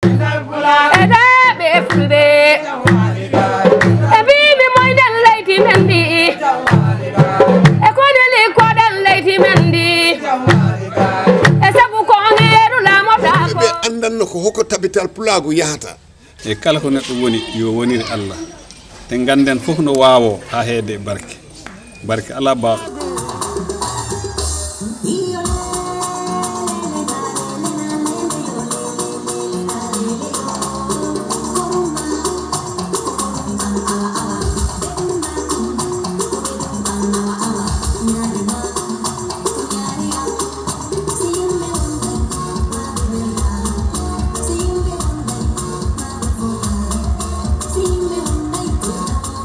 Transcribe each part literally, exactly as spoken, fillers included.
E daa ɓe fulɓe, e mbiimi moyɗen leydi men ndi, e koneli koɗen leydi men ndi, e sabu ko ngeeru laamotaako. Ɓe anndanno ko hoko tabital pulaagu yahata. E kala ko neɗɗo woni, yo wonire Allah. Te ngannden fof no waawoo haa heede e barke. Barke alaa baaɗo.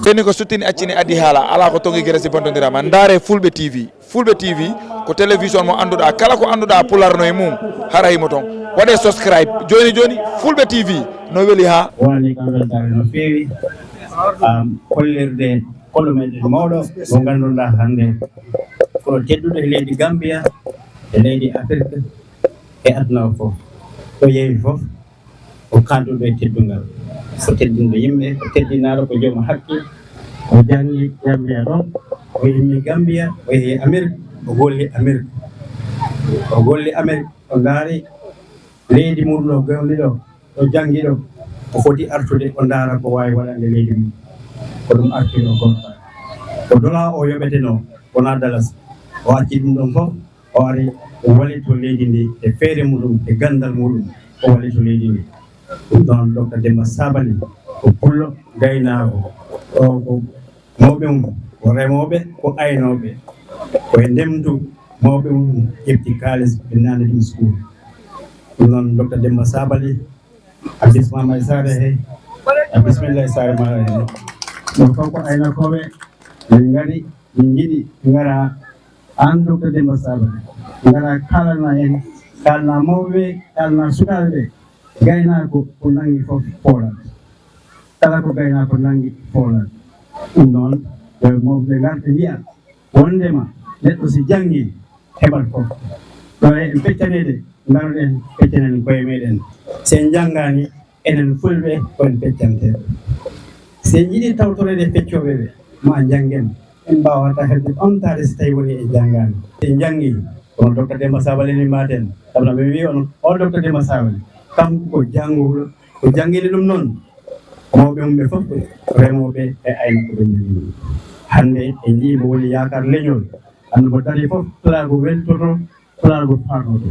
Ɓenni ko suttini accini addi haala, alaa ko tongi gere si bontondirama. Ndaare Fulɓe T V. Fulɓe T V ko télévision mo annduɗaa, kala ko annduɗaa Pulaar no e mum, hara himo toon. Waɗee subscribe jooni jooni, Fulɓe T V no weli haa. Woni kam weltaare no feewi, am, hollirde kolo meɗen mawɗo mo ngannduɗaa hannde ko tedduɗo e leydi Gambia, e leydi Afirka, e aduna o fof. Ɗo yeewi fof, o kaalduɗo e teddungal, o teddinɗo yimɓe, o teddinaaɗo, ko joom haqqe, o janngi Gambia ɗon, o immi Gambia, o yehi Amerik, o golli Amerik, o golli Amerik, o ndaari leydi muɗum o golli ɗo, o janngi ɗo, o foti artude, o ndaara ko waawi waɗande leydi mum, ko ɗum artiri o gorko. Ko dola o yoɓetenoo, wonaa dalas, o acci ɗum ɗon fof, o ari, o wallito leydi ndi e feere muɗum, e ganndal muɗum, o wallito leydi ndi. Ɗum ɗon Docteur Demba Sabali ko pullo, gaynaako, o ko mawɓe mum ko remooɓe, ko aynooɓe, ko e ndemdu mawɓe mum ƴefti kaalis, ɓe naatni ɗum sukuul. Ɗum ɗon Docteur Demba Sabali, a bismaama e saare he, a bismilla e saare maa he. Ɗum fof ko aynakooɓe, min ngari, min njiɗi ngara aan Docteur Demba Sabali, ngara kaalana en, kaalana mawɓe, kaalana sukaaɓe ɓe, gaynaako ko nanngi fof foolat. Kala ko gaynaako nanngi foolat. Ɗum noon, yo mawɓe ngarta mbiya, wondema neɗɗo si janngi, heɓat fof. Ɗo en peccaneede, ngaroɗen peccanen koye meɗen. Si en njanngaani, enen fulɓe ko en peccanteeɓe. Si en njiɗi tawtoreede peccooɓe ɓe, ma njanngen. En mbaawata hedde ɓamtaade si tawii woni en njanngaani. En njanngi, kono Docteur Demba Sabali ni mbaten. Sabu no ɓe mbii on, o Docteur Demba Sabali, kanko ko jannguɗo, ko janngini ɗum noon. Mawɓe mum ɓe fof ko remooɓe e aynooɓe ɓe njanngi. Hannde en njii mo woni yaakaar leñol. Hannde mo darii fof, pulaagu weltoto, pulaagu faatoto.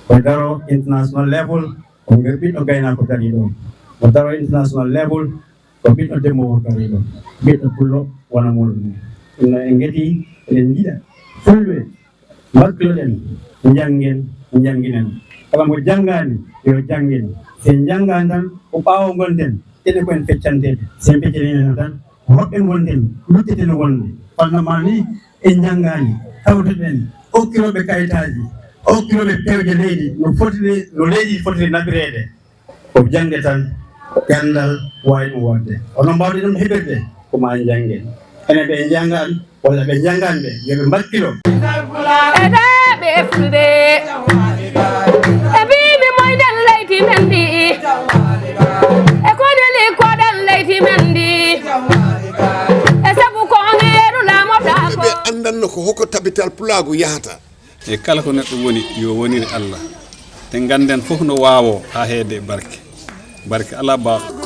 Ko daro international level, ko nder ɓiɗɗo gaynaako darii ɗo. Mo daro international level, ko ɓiɗɗo debbo o kadi ɗo, ɓiɗɗo pullo wona muɗum. Ɗum noon en ngeti, eɗen njiɗa fulɓe mbakkiloɗen, njanngen, njannginen. Kala mo janngaani, yo janngin. Si en njanngaani tan, ko ɓaawo ngonten, enen ko en feccanteeɓe. Si en peccaniino tan, ko hoɓɓe ngonten, lutteten wonde. Kono ma ni, en njanngaani, tawtoɗen, okkirooɓe kayitaaji, okkirooɓe pewje leydi, no fotiri, no leydi fotiri naɓireede. Ko jaŋde tan, ganndal waawi ɗum waɗde. Hono mbaawɗen ɗum heɓirde? Ko maa njanngen. Enen ɓe njanngaan walla ɓe njanngaani ɓe, yo ɓe mbakkilo. E daa ɓe fulɓe, e mbiimi moyɗen leydi men ndi, e koneli koɗen leydi men ndi, e sabu ko ngeeru laamotaako. Ɓe anndanno ko hoko tabital pulaagu yahata. E kala ko neɗɗo woni, yo wonire Allah. Te ngannden fof no waawoo haa heede e barke. Barke alaa baaɗo.